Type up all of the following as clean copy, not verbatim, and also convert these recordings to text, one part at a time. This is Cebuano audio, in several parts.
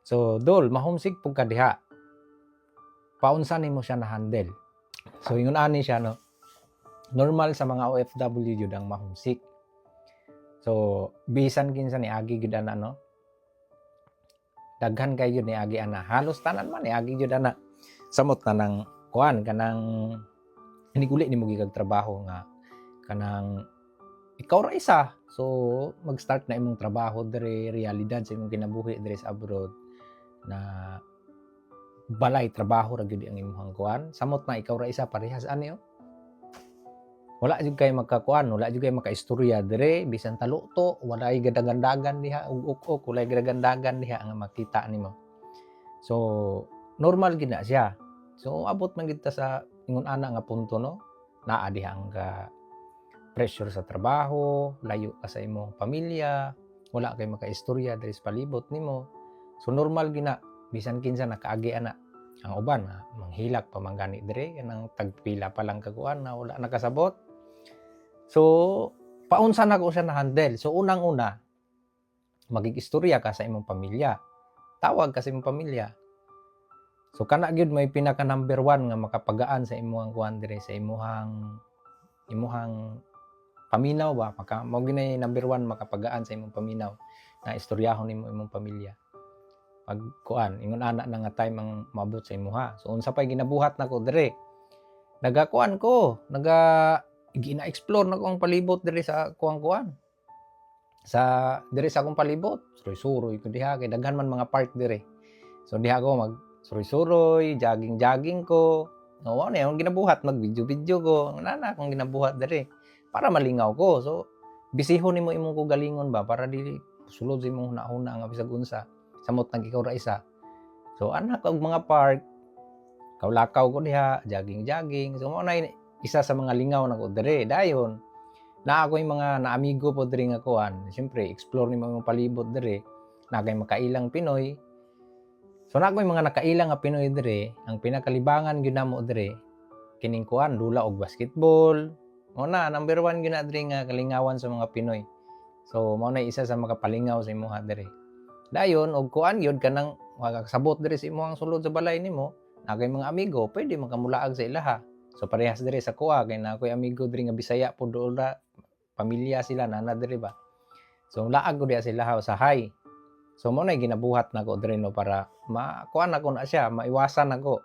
So, Dol, ma-homesick pud ka diha. Paunsa nimo siya na-handle? So, ingon ani siya, no? Normal sa mga OFW jud ang ma-homesick. So, bisan kinsa ni agi gyud ana, no? Daghan kay gyud ni agi ana. Halos tanan man ni agi gyud ana. Samot na nang kuan kanang hiniguli nimo gikag trabaho nga kanang ikaw ra isa. So, mag-start na imong trabaho diri, realidad sa imong kinabuhi diri sa abroad na balay trabaho ra gyud ang imong kuan. Samot na ikaw ra isa, parehas ani oh. Wala jud kay magkakuan, wala jud kay makaistorya dire, bisan taluto, walay gadagandagan diha ug uk-uk, walay gadagandagan diha nga makita nimo. So, normal gid na siya. So, abot man gid ta sa ingon ana nga punto, no. Naa diha ang ka pressure sa trabaho, layo ka sa imong pamilya, wala kay makaistorya diri sa palibot nimo. So normal gina, bisan kinsa nakaagi ana. Ang uban ah, manghilak pa man gani dire kanang tagpila pa lang kakuan na wala nakasabot. So paunsa nako siya na-handle? So unang-una, magig-istorya ka sa imong pamilya. Tawag ka sa imong pamilya. So kana gyud may pinaka number one nga makapagaan sa imong kuan dire, sa imuhang paminaw ba, maka mao gyud nay number one makapagaan sa imong paminaw na istoryahon nimo imong pamilya. Pag kuan, ingon ana na nga time ang maabot sa imuha. So unsa pay ginabuhat nako dire? Nagakuan ko, naga gina-explore nako ang palibot diri sa kuang-kuan. Sa diri sa akong palibot, suroy-suroy ko diha kay daghan man mga park dire. So diha ko mag suroy-suroy, jogging-jogging ko. No, mao na akong ginabuhat, mag-video-video ko. Nana akong ginabuhat dire para malingaw ko. So bisihon nimo imong kaugalingon ba para dili sulod sa imong hunahuna nga bisag unsa. Samot nag ikaw ra isa. So ana og mga park, lakaw ko diha, jogging-jogging. So mao na isa sa mga lingaw nako dire. Dayon, naa ako'y mga naamigo po diri nga kuan. Siyempre, explore nimo imong palibot dire. Naa kay makailang Pinoy. So naa ko'y mga nakailang nga Pinoy dire, ang pinakalibangan gyud namo dire kining kuan, dula og basketball. Mao na number one gyud na diri nga kalingawan sa mga Pinoy. So mao na isa sa makapalingaw sa imuha dire. Dayon og kuan gyud, kanang makakasabot diri sa imong sulod sa balay nimo, naa kay mga amigo, pwede man ka mulaag sa ilaha. So parehas diri sa kuha kay naa ko'y amigo diri nga Bisaya pud ra, pamilya sila nana diri ba. So laag ko diha sa ilaha usahay. So mao na ginabuhat nako diri, no, para makuan nako na siya, maiwasan nako.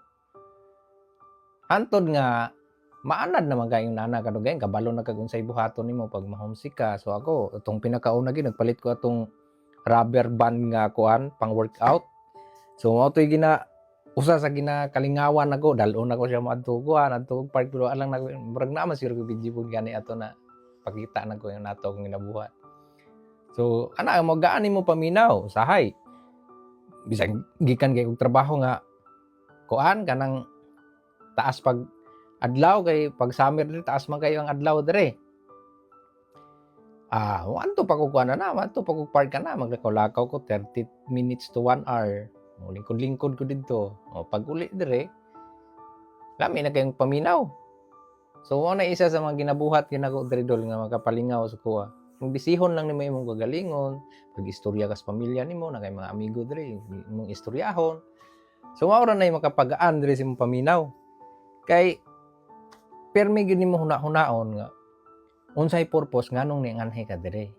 Hantod nga maanad naman kayong nana kadugayan, kabalo na kag unsay buhaton nimo pag ma-homesick ka. So ako, itong pinakauna gyud, nagpalit ko atong rubber band nga kuan pang workout. So mao to'y gina usa sa ginakalingawan nako, dal-on nako siya moadto kuan, adto og park, pero alang nako murag naa man siguro ko video pud gani ato na pakita nako yung nato akong ginabuhat. So ana mo gaan nimo paminaw usahay. Bisan gikan kay og trabaho nga kuan kanang taas pag adlaw, kay pag summer diri taas man kayo ang adlaw dire. Ah, wanto pa ko kuan na, wanto pa ko park ka na, maglakaw-lakaw ko 30 minutes to 1 hour. O, lingkod-lingkod ko didto. O, pag uli dire, lami na kayong paminaw. So, mao na isa sa mga ginabuhat ginako diri, Dol, nga makapalingaw sa kuha. Magbisihon lang nimo imong kagalingon, pag-istorya ka sa pamilya nimo, na kay mga amigo diri, imong istoryahon. So, mao ra na yung makapagaan diri sa imong paminaw. Kay permi gyud nimo huna-hunaon nga unsay purpose nganong nianhi ka dire.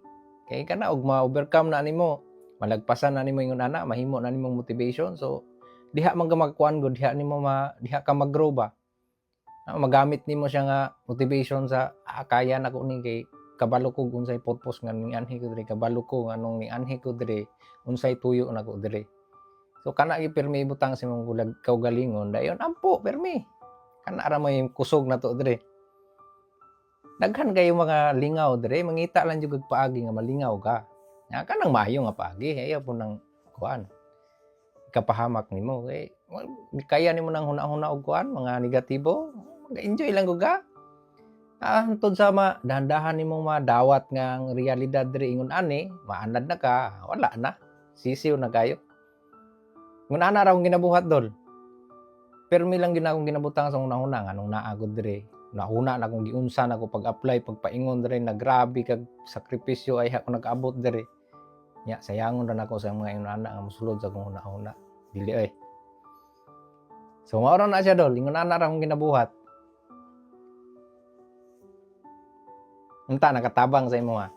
Kay kana og ma-overcome na nimo, malagpasan na nimo ingon ana, mahimo na nimong motivation. So diha man ka magkuan gud, diha nimo ma diha ka mag-grow ba. Ah, magamit nimo siya nga motivation sa kaya nako ni kay kabalo ko unsay purpose nga nianhi ko diri, kabalo ko nganong nianhi ko diri, unsay tuyo nako diri. So kana gyud pirmi ibutang sa imong gulag kaugalingon, dayon ampo pirmi. Kana ra may kusog nato diri. Daghan kayo mga lingaw diri, mangita lang jud og paagi nga malingaw ka. Nga kanang maayo nga paagi, ayaw po nang kuan. Kapahamak nimo kay kaya nimo nang huna-huna og kuan mga negatibo, mag-enjoy lang gud ka. Ah, hantod sa ma dahan-dahan nimo madawat nga ang realidad diri ingon ani, maanad na ka, wala na. Sisiw na kayo. Ngun ana ra akong ginabuhat, Dol. Permi lang gid akong ginabutang sa una-una nganong naa ko diri. Nauna na akong giunsa na ako pag-apply, pagpaingon diri na grabe kag sakripisyo ay ako nag-abot diri. Nya, sayangon ra nako sa mga ingon ana nga mosulod sa akong huna-huna. Dili oy. So mao ra na siya, dol, ingon ana ra akong ginabuhat. Unta nakatabang sa imo ha.